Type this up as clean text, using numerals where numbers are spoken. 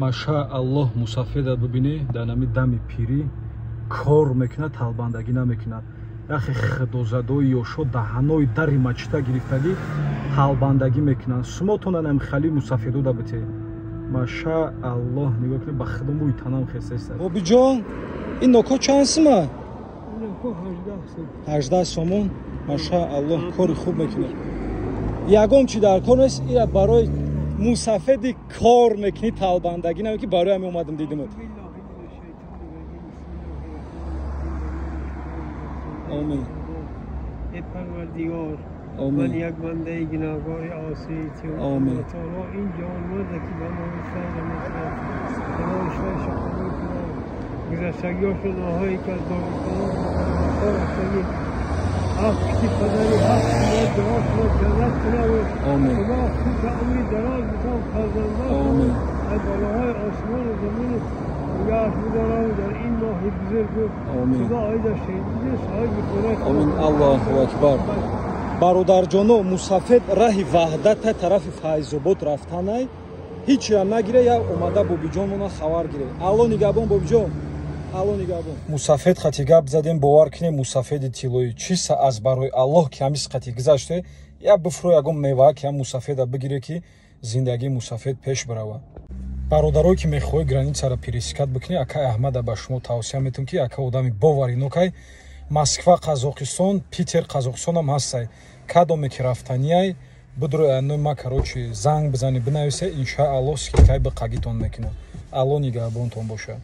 Машааллоҳ, мусафеда бибинӣ, дар нами дами пирӣ кор мекунад, талбандагӣ намекунад. Яхе худозадои ёшо даҳанои дари мачита гирифтагӣ талбандагӣ мекунанд. Сумотонанам хали мусафедода бите. Машааллоҳ, нигоҳ кунед, ба худо мӯи танам хесеста. Бобиҷон, ин ноко чанд сума? 18 сомон. Машааллоҳ, кори хуб мекунед. Ягон чи дар кор нест, ира барои мусафеди кор мекунӣ, талбандагӣ намекунӣ, барои ҳамин омадам дидимат. Омин. Эй Парвардигор, ман як бандаи гунаҳгори осии ту. Омин. Таоло ин ҷонмарда ки ба мо сажда мекунад, худои шоша қабул кунад. Гузаштагиҳошо ноҳое ки аз дорукалом рафтагӣ, ҳафт ки падари ҳафт мо дуо кунад, ҷаннат кунад. Омин. Худо худ умри дароз битон, фарзандон Омин. аз балоҳои осмону замину нигоҳ бидорад дар ин моҳи бузург. Омин. Худо оида шаҳиди соҳиби худо. Омин. Аллоҳу акбар. Бародарҷоно, мусафед раҳи ваҳдата тарафи Файзобод рафтанай, ҳичиам нагире, я омада бобиҷонмона хабар гире. Алло нигаҳбон, бобиҷон, алло нигаҳбон. Мусафед қати гап задем, бовар кунем, мусафеди тиллоӣ чиса аз барои Аллоҳ ки ҳамис қати гузаште, я бифро ягон мева ки ҳам мусафеда бигире, ки зиндагии мусафед пеш бирава. Бародарое ки мехоҳӣ границаро пересекать бикунӣ, акай Аҳмада ба шумо тавсия метавам, ки ака одами боваринокай. Москва Қазоқистон, Питер Қазоқистонам ҳастай. Кадоме ки рафтанияй, бидро аной ма, короче, занг бизанӣ, бинависе, иншааллоҳ скидкаи биқагитон мекунам. Алло нигаҳбонтон бошад.